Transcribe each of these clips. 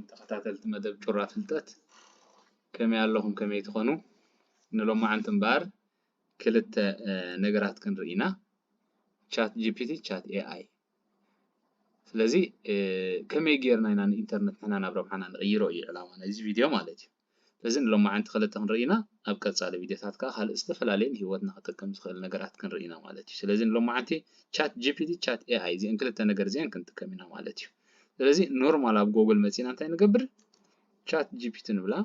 ተኸታተልቲ መደብ ጩራ ፍልጠት፣ ከመይ ኣለኹም? ከመይ ትኾኑ? ንሎማዓንቲ እምበኣር ክልተ ነገራት ክንርኢ ኢና፣ ቻት ጂ ፒ ቲ፣ ቻት ኤ ኣይ። ስለዚ ከመይ ጌርና ኢና ንኢንተርነት ንሕና ናብ ረብሓና ንቕይሮ እዩ ዕላማ ናይዚ ቪድዮ ማለት እዩ። ስለዚ ንሎማዓንቲ ክልተ ክንርኢ ኢና። ኣብ ቀጻሊ ቪድዮታት ከኣ ካልእ ዝተፈላለየ ንህይወትና ክጠቅም ዝኽእል ነገራት ክንርኢ ኢና ማለት እዩ። ስለዚ ንሎማዓንቲ ቻት ጂ ፒ ቲ፣ ቻት ኤ ኣይ እዚአን ክልተ ነገር እዚአን ክንጥቀም ኢና ማለት እዩ። ስለዚ ኖርማል ኣብ ጎግል መጺና እንታይ ንገብር? ቻት ጂ ፒ ቲ ንብላ።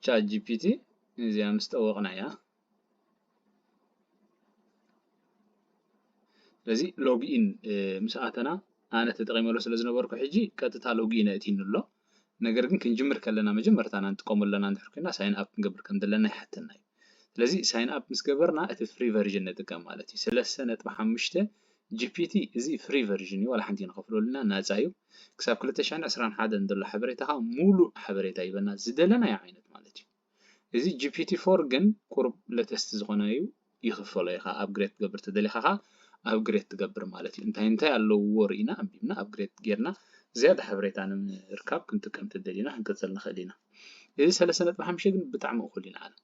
ቻት ጂ ፒ ቲ እዚኣ ምስ ጠወቕናያ፣ ስለዚ ሎግኢን ምስ ኣተና፣ ኣነ ተጠቒመሉ ስለ ዝነበርኩ ሕጂ ቀጥታ ሎግኢን ኣእቲኒ ኣሎ። ነገር ግን ክንጅምር ከለና መጀመርታ ንጥቀመሉ ዘለና እንድሕር ኮይና ሳይን ኣፕ ክንገብር ከም ዘለና ይሓተና እዩ። ስለዚ ሳይን ኣፕ ምስ ገበርና እቲ ፍሪ ቨርዥን ንጥቀም ማለት እዩ። ሰለስተ ነጥቢ ሓሙሽተ ጂ ፒ ቲ እዚ ፍሪ ቨርዥን እዩ፣ ዋላ ሓንቲ ንኸፍለሉና ናጻ እዩ። ክሳብ ክልተ ሽሕን ዕስራን ሓደን ዘሎ ሓበሬታ ከዓ ሙሉእ ሓበሬታ ይበና ዝደለናዮ ዓይነት ማለት እዩ። እዚ ጂ ፒ ቲ ፎር ግን ቁሩብ ለተስት ዝኾነ እዩ፣ ይኽፈሎ ኢኻ። ኣፕግሬድ ትገብር ተደሊኻ ኸዓ ኣፕግሬድ ትገብር ማለት እዩ። እንታይ እንታይ ኣለውዎ ርኢና ኣንቢብና ኣፕግሬድ ጌርና ዝያዳ ሓበሬታ ንምርካብ ክንጥቀም ተደሊና ክንቅጽል ንኽእል ኢና። እዚ ሰለስተ ነጥቢ ሓሙሽተ ግን ብጣዕሚ እኹል እዩ ንዓና።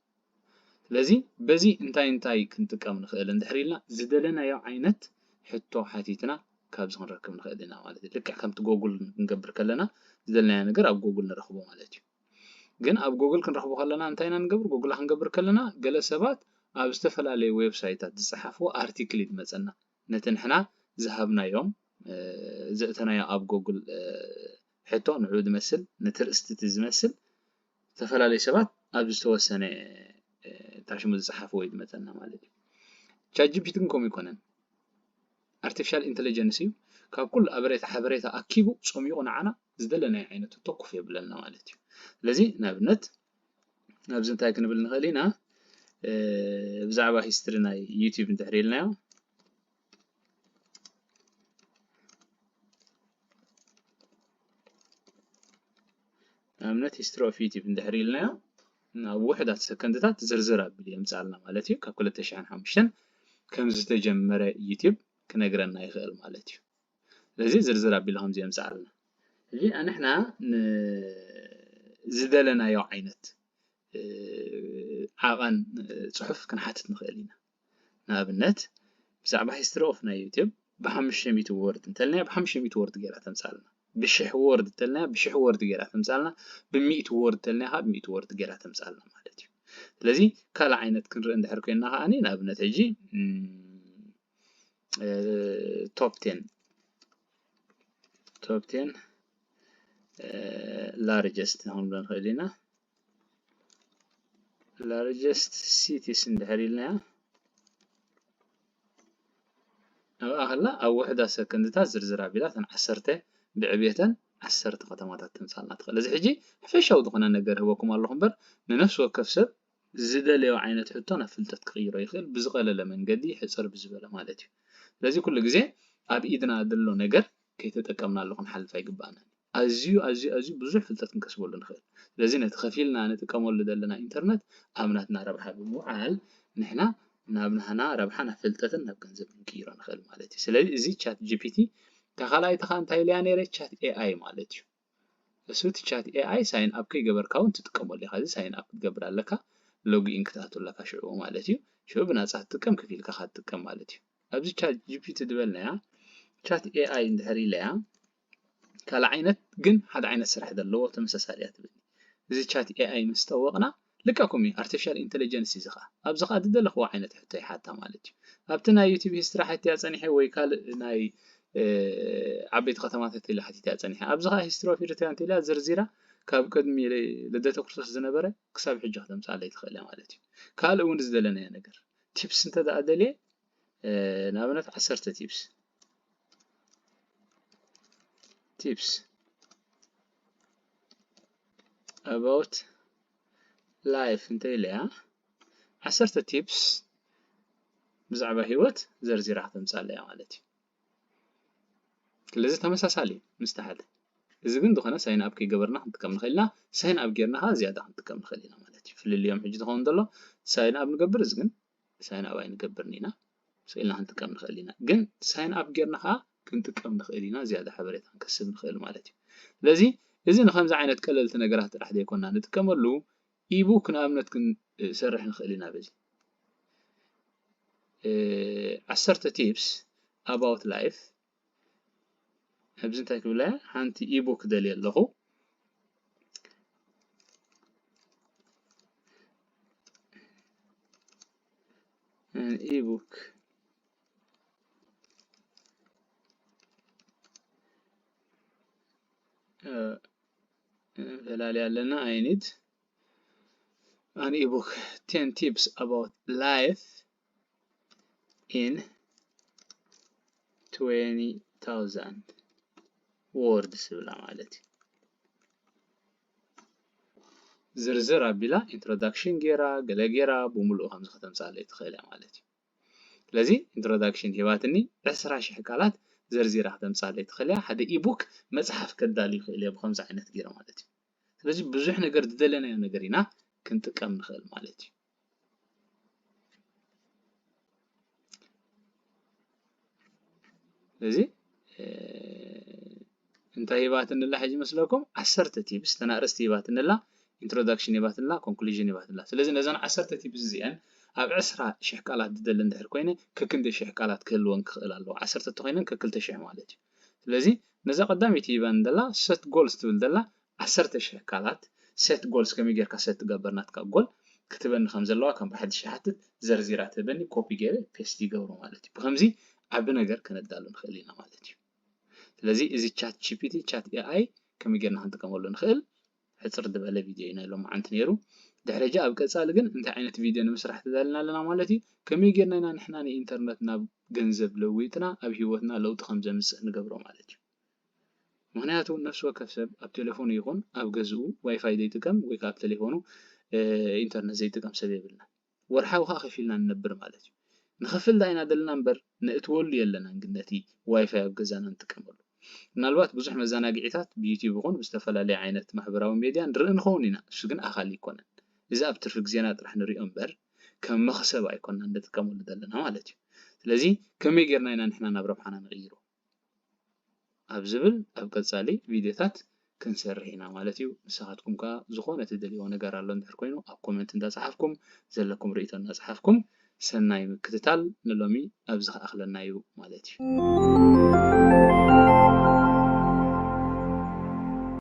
ስለዚ በዚ እንታይ እንታይ ክንጥቀም ንኽእል እንድሕር ኢልና ዝደለናዮ ዓይነት ሕቶ ሓቲትና ካብዚ ክንረክብ ንኽእል ኢና ማለት እዩ። ልክዕ ከምቲ ጎጉል ክንገብር ከለና ዝደለናዮ ነገር ኣብ ጎጉል ንረኽቦ ማለት እዩ። ግን ኣብ ጎግል ክንረኽቦ ከለና እንታይ ኢና ንገብር? ጎግላ ክንገብር ከለና ገለ ሰባት ኣብ ዝተፈላለዩ ዌብሳይታት ዝጸሓፍዎ ኣርቲክል እዩ ዝመጸና። ነቲ ንሕና ዝሃብናዮም ዘእተናዮ ኣብ ጎግል ሕቶ ንዕኡ ዝመስል ነቲ ርእስቲ እቲ ዝመስል ዝተፈላለዩ ሰባት ኣብ ዝተወሰነ ታሽሙ ዝጸሓፍዎ እዩ ዝመጸና ማለት እዩ። ቻት ጂ ፒ ቲ ግን ከምኡ ኣይኮነን። ኣርቲፊሻል ኢንተለጀንስ እዩ። ካብ ኩሉ ኣበሬታ ሓበሬታ ኣኪቡ ጸሚቑ ንዓና ዝደለናዮ ዓይነት ሕቶ ኮፍ የብለልና ማለት እዩ። ስለዚ ንኣብነት ኣብዚ እንታይ ክንብል ንኽእል ኢና? ብዛዕባ ሂስትሪ ናይ ዩቲዩብ እንድሕር ኢልናዮ፣ ንኣብነት ሂስትሪ ኦፍ ዩቲዩብ እንድሕር ኢልናዮ ናብ ውሕዳት ሰከንድታት ዝርዝር ኣቢሉ የምፅኣልና ማለት እዩ። ካብ ክልተ ሽሕን ሓሙሽተን ከም ዝተጀመረ ዩቲዩብ ክነግረና ይኽእል ማለት እዩ። ስለዚ ዝርዝር ኣቢሉ ከምዚ የምፅኣልና። ሕጂ ንሕና ዝደለናዮ ዓይነት ዓቐን ፅሑፍ ክንሓትት ንኽእል ኢና። ንኣብነት ብዛዕባ ሂስትሪ ኦፍ ናይ ዩቲዩብ ብሓሙሽተ ሚእቲ ወርድ እንተልናያ ብሓሙሽተ ሚእቲ ወርድ ገይራ ተምፃልና፣ ብሽሕ ወርድ እንተልናያ ብሽሕ ወርድ ገይራ ተምፃልና፣ ብሚእቲ ወርድ እንተልናያ ከዓ ብሚእቲ ወርድ ገይራ ተምፃልና ማለት እዩ። ስለዚ ካልእ ዓይነት ክንርኢ እንድሕር ኮይንና ከዓ ንኣብነት ሕጂ ቶፕ ቴን ቶፕ ቴን ላርጀስት ክንብሎ ንኽእል ኢና። ላርጀስት ሲቲስ እንድሕር ኢልናያ ኣብኣ ከላ ኣብ ውሕዳት ሰከንድታት ዝርዝር ኣቢላ እተን ዓሰርተ ብዕብየተን ዓሰርተ ከተማታት ተምፃልና ትኽእል። እዚ ሕጂ ሓፈሻዊ ዝኾነ ነገር ህበኩም ኣለኹ እምበር ንነፍሲ ወከፍ ሰብ ዝደለዮ ዓይነት ሕቶ ናብ ፍልጠት ክቕይሮ ይኽእል ብዝቐለለ መንገዲ ሕፅር ብዝበለ ማለት እዩ። ስለዚ ኩሉ ግዜ ኣብ ኢድና ዘሎ ነገር ከይተጠቀምናሉ ክንሓልፍ ኣይግባእናን። ኣዝዩ ኣዝዩ ኣዝዩ ብዙሕ ፍልጠት ክንከስበሉ ንኽእል። ስለዚ ነቲ ከፊልና ንጥቀመሉ ዘለና ኢንተርነት ኣብ ናትና ረብሓ ብምውዓል ንሕና ናብ ናህና ረብሓ ናብ ፍልጠትን ናብ ገንዘብ ክንቅይሮ ንኽእል ማለት እዩ። ስለዚ እዚ ቻት ጂ ፒ ቲ እታ ካልኣይቲ ከዓ እንታይ ኢለያ ነይረ? ቻት ኤ ኣይ ማለት እዩ። እሱ እቲ ቻት ኤ ኣይ ሳይን ኣፕ ከይገበርካ እውን ትጥቀመሉ ኢኻ። እዚ ሳይን ኣፕ ክትገብር ኣለካ፣ ሎግ ኢን ክትኣቱ ኣለካ ሽዑ ማለት እዩ። ሽዑ ብናጻ ትጥቀም፣ ከፊልካ ኢኻ ትጥቀም ማለት እዩ። ኣብዚ ቻት ጂ ፒ ቲ ዝበልናያ ቻት ኤ ኣይ እንድሕር ኢለያ ካልእ ዓይነት ግን ሓደ ዓይነት ስራሕ ዘለዎ ተመሳሳሊ እያ ትብል። እዚ ቻት ኤ ኣይ ምስ ጠወቕና ልክዕኩም እዩ፣ ኣርቲፊሻል ኢንተለጀንስ እዩ እዚ ኸዓ። ኣብዚ ኸዓ ዝደለኽዎ ዓይነት ሕቶ ይሓታ ማለት እዩ። ኣብቲ ናይ ዩቲዩብ ሂስትሪ ሓቲያ ጸኒሐ ወይ ካልእ ናይ ዓበይቲ ከተማታት ኢላ ሓቲታ ጸኒሓ። ኣብዚ ኸዓ ሂስትሪ ኦፍ ኢሪትሪያ እንተ ኢላ ዘርዚራ ካብ ቅድሚ ልደተ ክርስቶስ ዝነበረ ክሳብ ሕጂ ከተምጽኣለይ ትኽእል እያ ማለት እዩ። ካልእ እውን ዝደለናዮ ነገር ቲፕስ እንተ ደኣ ደልየ ንኣብነት ዓሰርተ ቲፕስ ቲፕስ about life እንተ ኢለያ ዓሰርተ ቲፕስ ብዛዕባ ህይወት ዘርዚራ ከተምጽኣለይ እያ ማለት እዩ። ስለዚ ተመሳሳሊ እዩ ምስቲ ሓደ። እዚ ግን ዝኾነ ሳይን ኣፕ ከይገበርና ክንጥቀም ንኽእል ኢና። ሳይን ኣፕ ጌርና ከዓ ዝያዳ ክንጥቀም ንኽእል ኢና ማለት እዩ። ፍልልዮም ሕጂ ዝኸውን ዘሎ ሳይን ኣፕ ንገብር፣ እዚ ግን ሳይን ኣፕ ኣይንገብርን ኢና። ስኢልና ክንጥቀም ንኽእል ኢና። ግን ሳይን ኣፕ ጌርና ከዓ ክንጥቀም ንኽእል ኢና፣ ዝያዳ ሓበሬታ ክንከስብ ንኽእል ማለት እዩ። ስለዚ እዚ ንከምዚ ዓይነት ቀለልቲ ነገራት ጥራሕ ዘይኮና ንጥቀመሉ፣ ኢቡክ ንኣብነት ክንሰርሕ ንኽእል ኢና። በዚ ዓሰርተ tips about life ኣብዚ እንታይ ክብላ እያ? ሓንቲ ኢቡክ ደልየ ኣለኹ። An ebook ፈላልያ ኣለና። I need an ebook ten tips about life in twenty thousand words ዝብላ ማለት እዩ። ዝርዝር ኣቢላ ኢንትሮዳክሽን ጌራ ገለ ጌራ ብምሉኡ ከምዚ ከተምፃለይ ትኽእል እያ ማለት እዩ። ስለዚ ኢንትሮዳክሽን ሂባትኒ ዕስራ ሽሕ ቃላት ዘርዚራ ከተምፃለይ ትኽእል እያ። ሓደ ኢቡክ መፅሓፍ ከዳሉ ይኽእል እየ ብከምዚ ዓይነት ጌረ ማለት እዩ። ስለዚ ብዙሕ ነገር ዝደለናዮ ነገር ኢና ክንጥቀም ንኽእል ማለት እዩ። ስለዚ እንታይ ሂባትንላ ሕጂ መስለኩም? ዓሰርተ ቲፕስ ተናርእስቲ ሂባትንላ፣ ኢንትሮዳክሽን ሂባትንላ፣ ኮንክሉዥን ሂባትንላ። ስለዚ ነዘን ዓሰርተ ቲፕስ እዚአን ኣብ ዕስራ ሽሕ ቃላት ዝደሊ እንድሕር ኮይነ ከክንደይ ሽሕ ቃላት ክህልወን ክኽእል ኣለዎ። ዓሰርተ ተኮይነን ከክልተ ሽሕ ማለት እዩ። ስለዚ ነዛ ቀዳመይቲ ሂባን ደላ ሰት ጎልስ ትብል ደላ ዓሰርተ ሽሕ ቃላት ሰት ጎልስ ከመይ ጌርካ ሰት ትገብር ናትካ ጎል ክትበኒ ከም ዘለዋ ከም ብሓድሽ ይሓትት ዘርዚራ ትህበኒ ኮፒ ገይረ ፔስት ይገብሮ ማለት እዩ። ብከምዚ ዓቢ ነገር ከነዳሉ ንኽእል ኢና ማለት እዩ። ስለዚ እዚ ቻት ጂ ፒ ቲ ቻት ኤ ኣይ ከመይ ጌርና ክንጥቀመሉ ንኽእል ሕፅር ዝበለ ቪድዮ እዩ ናይ ሎማዓንቲ ነይሩ። ድሕሪ ሕጂ ኣብ ቀፃሊ ግን እንታይ ዓይነት ቪድዮ ንምስራሕ ተዳልና ኣለና ማለት እዩ። ከመይ ጌርና ኢና ንሕና ንኢንተርነት ናብ ገንዘብ ለዊጥና ኣብ ህይወትና ለውጢ ከም ዘምፅእ ንገብሮ ማለት እዩ። ምክንያቱ ነፍሲ ወከፍ ሰብ ኣብ ቴሌፎኑ ይኹን ኣብ ገዝኡ ዋይፋይ ዘይጥቀም ወይ ከዓ ኣብ ቴሌፎኑ ኢንተርነት ዘይጥቀም ሰብ የብልና። ወርሓዊ ከዓ ከፊልና ንነብር ማለት እዩ። ንኸፍል ዳ ኢና ዘለና እምበር ነእትወሉ የለናን ግን ነቲ ዋይፋይ ኣብ ገዛና ንጥቀመሉ። ምናልባት ብዙሕ መዘናግዒታት ብዩቲዩብ ይኹን ብዝተፈላለየ ዓይነት ማሕበራዊ ሜድያ ንርኢ ንኸውን ኢና፣ እሱ ግን ኣኻሊ ኣይኮነን። እዚ ኣብ ትርፊ ግዜና ጥራሕ ንሪኦ እምበር ከም መኽሰብ ኣይኮንና ንጥቀመሉ ዘለና ማለት እዩ። ስለዚ ከመይ ጌርና ኢና ንሕና ናብ ረብሓና ንቕይሮ? ኣብ ዝብል ኣብ ቀጻሊ ቪድዮታት ክንሰርሕ ኢና ማለት እዩ። ንስኻትኩም ከኣ ዝኾነ ትደልይዎ ነገር ኣሎ እንድሕር ኮይኑ ኣብ ኮመንት እንዳጸሓፍኩም ዘለኩም ርእይቶ እንዳጸሓፍኩም ሰናይ ምክትታል ንሎሚ ኣብዚ ክኣኽለና እዩ ማለት እዩ።